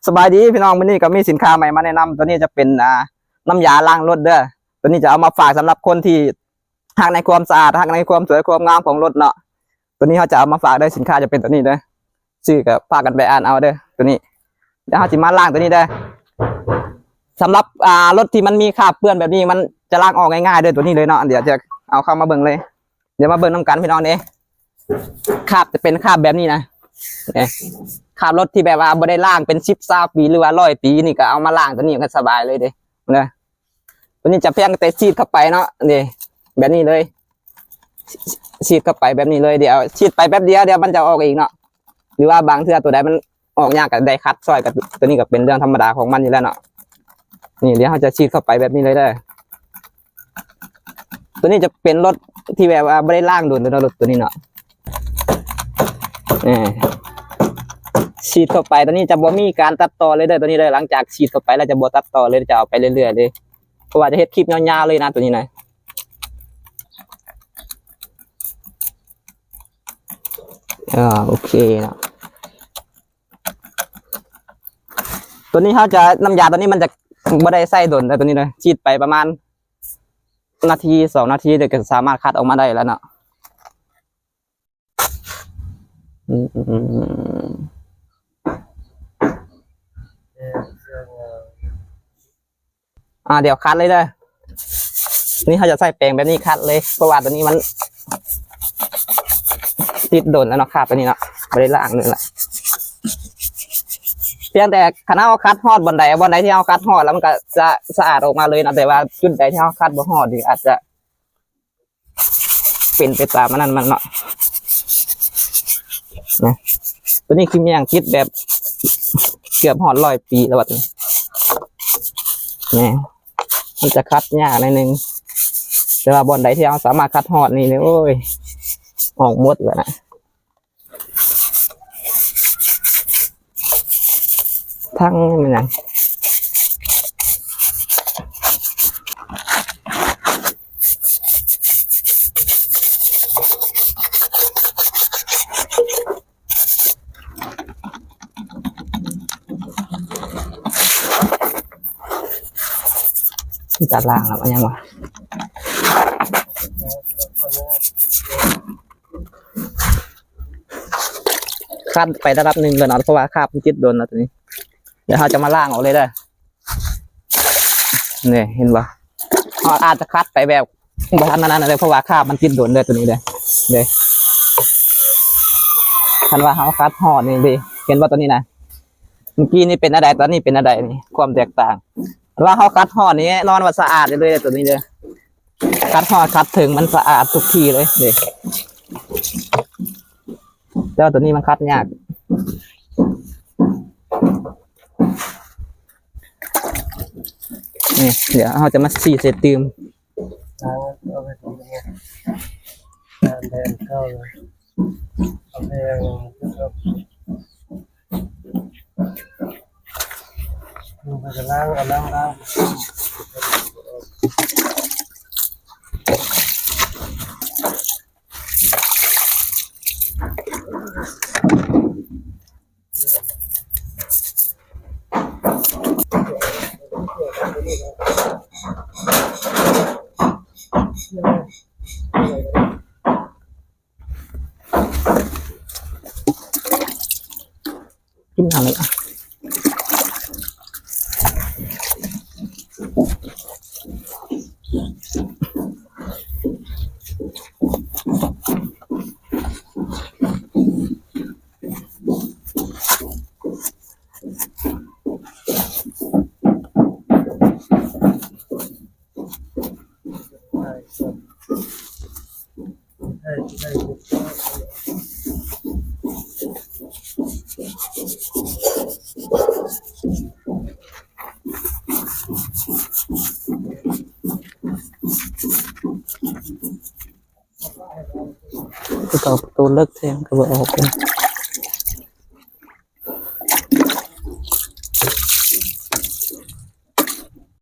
ສະບາຍດີພີ່ນ້ອງ, ມື້ນີ້ກໍມີສິນຄ້າໃໝ່ມາແນະນຳ. ຕົວນີ້ຈະເປັນ ອ່າ ນ້ຳຢາລ້າງລົດເດີ້. ຕົວນີ້ຈະເອົາມາຝາກສຳລັບຄົນທີ່ຮັກໃນຄວາມສະອາດ, ຮັກໃນຄວາມສວຍຄວາມງາມຂອງລົດເນາະ. ຕົວນີ້ເຮົາຈະເອົາມາຝາກເດີ້, ສິນຄ້າຈະເປັນຕົວນີ້ເດີ້. ຊື້ກໍພາກັນໄປອ່ານເອົາເດີ້ ຕົວນີ້. ດຽວເຮົາຊິມາລ້າງຕົວນີ້ເດີ້. ສຳລັບ ອ່າ ລົດທີ່ມັນມີຄາບເປື້ອນແບບນີ້ ມັນຈະລ້າງອອກງ່າຍໆເດີ້ ຕົວນີ້ເລີຍເນາະ. ດຽວຈະເອົາເຂົ້າມາເບິ່ງເລີຍ. ດຽວມາເບິ່ງນຳກັນພີ່ນ້ອງເດ້. ຄາບຈະເປັນຄາບແບບນີ້ນະ. ນີ້ ຄາບລົດທີ່ແບບວ່າບໍ່ໄດ້ລ້າງເປັນສິບຊາວປີ ຫຼືວ່າຮ້ອຍປີ ນີ້ກໍເອົາມາລ້າງຕົວນີ້ກໍສະບາຍເລີຍເດ້. ເນາະ ຕົວນີ້ຈະພຽງແຕ່ສີດເຂົ້າໄປເນາະ ນີ້ ແບບນີ້ເລີຍ. ສີດເຂົ້າໄປແບບນີ້ເລີຍ. ດຽວສີດໄປແປັບດຽວ ດຽວມັນຈະອອກເອງເນາະ. ຫຼືວ່າບາງເທື່ອຕົວໃດມັນອອກຍາກກໍໄດ້ຂັດຊ່ອຍ, ກໍຕົວນີ້ກໍເປັນເລື່ອງທຳມະດາຂອງມັນຢູ່ແລ້ວເນາະ. ນີ້ ດຽວເຮົາຈະສີດເຂົ້າໄປແບບນີ້ເລີຍເດີ້. ຕົວນີ້ຈະເປັນລົດທີ່ແບບວ່າບໍ່ໄດ້ລ້າງດົນເນາະ, ລົດຕົວນີ້ເນາະ. ເອີ ສີດເຂົ້າໄປ ຕົວນີ້ຈະບໍ່ມີການຕັດຕໍ່ເລີຍເດີ້ ຕົວນີ້ເດີ້. ຫຼັງຈາກສີດເຂົ້າໄປແລ້ວຈະບໍ່ຕັດຕໍ່ເລີຍ, ຈະເອົາໄປເລື້ອຍໆເລີຍ, ເພາະວ່າຈະເຮັດຄລິບຍາວໆເລີຍນະ ຕົວນີ້ນະ. ອ່າ ໂອເຄເນາະ. ຕົວນີ້ເຮົາຈະ ນ້ຳຢາຕົວນີ້ມັນຈະບໍ່ໄດ້ໃຊ້ດົນເດີ້ ຕົວນີ້ເດີ້. ສີດໄປປະມານນາທີ ສອງນາທີ ດຽວກໍສາມາດຂັດອອກມາໄດ້ແລ້ວເນາະ. ອືມ ອ່າ ດຽວຂັດເລີຍເດີ້. ນີ້ເຮົາຈະໃຊ້ແປງແບບນີ້ຂັດເລີຍ ເພາະວ່າຕົວນີ້ມັນຕິດດົນແລ້ວເນາະ, ຄາບຕົວນີ້ເນາະ ບໍ່ໄດ້ລ້າງເລີຍລະ. ພຽງແຕ່ຄັນເຮົາຂັດຮອດບ່ອນໃດ ບ່ອນໃດທີ່ເຮົາຂັດຮອດແລ້ວ ມັນກໍຈະສະອາດອອກມາເລີຍເນາະ, ແຕ່ວ່າຈຸດໃດທີ່ເຮົາຂັດບໍ່ຮອດນີ້ ອາດຈະ ເປັນໄປຕາມອັນນັ້ນມັນເນາະ ນະ. ຕົວນີ້ຄືແມ່ງຕິດແບບເກືອບຮອດຮ້ອຍປີແລ້ວບັດນີ້ ນະ. ມັນຈະຂັດຍາກໜ້ອຍໜຶ່ງ, ແຕ່ວ່າບ່ອນໃດທີ່ເຮົາສາມາດຂັດຮອດນີ້ ໂອ້ຍ ອອກໝົດແລ້ວນະ. ທັງແມ່ນຫຍັງ ຈະລ້າງແລ້ວ ມັນຫຍັງວະ? ຂັດໄປລະດັບໜຶ່ງແລ້ວເນາະ ເພາະວ່າຄາບມັນຕິດດົນແລ້ວຕົວນີ້. ດຽວເຮົາຈະມາລ້າງອອກເລີຍເດີ້. ນີ້ເຫັນບໍ່? ເຮົາອາດຈະຂັດໄປແບບບໍ່ທັນອັນນັ້ນເດີ້ ເພາະວ່າຄາບມັນຕິດດົນເດີ້ ຕົວນີ້ເດີ້ ເດ້. ຄັນວ່າເຮົາຂັດຮອດນີ້ເດ້ ເຫັນບໍ່ຕົວນີ້ນະ? ເມື່ອກີ້ນີ້ເປັນແນວໃດ ຕອນນີ້ເປັນແນວໃດ ນີ້ຄວາມແຕກຕ່າງ. ຄັນວ່າເຮົາຂັດຮອດນີ້ ແນ່ນອນວ່າສະອາດເລີຍຕົວນີ້ເດີ້. ຂັດຮອດຂັດເຖິງມັນສະອາດທຸກທີ່ເລີຍເດ້. ແຕ່ວ່າຕົວນີ້ມັນຂັດຍາກ. ນີ້ ດຽວເຮົາຈະມາສີໃສ່ຕື່ມ. ກິນນ້ຳເລີຍ ໂຕ ໂຕເລິກແທ້ ມັນກໍບໍ່ອອກເລີຍ.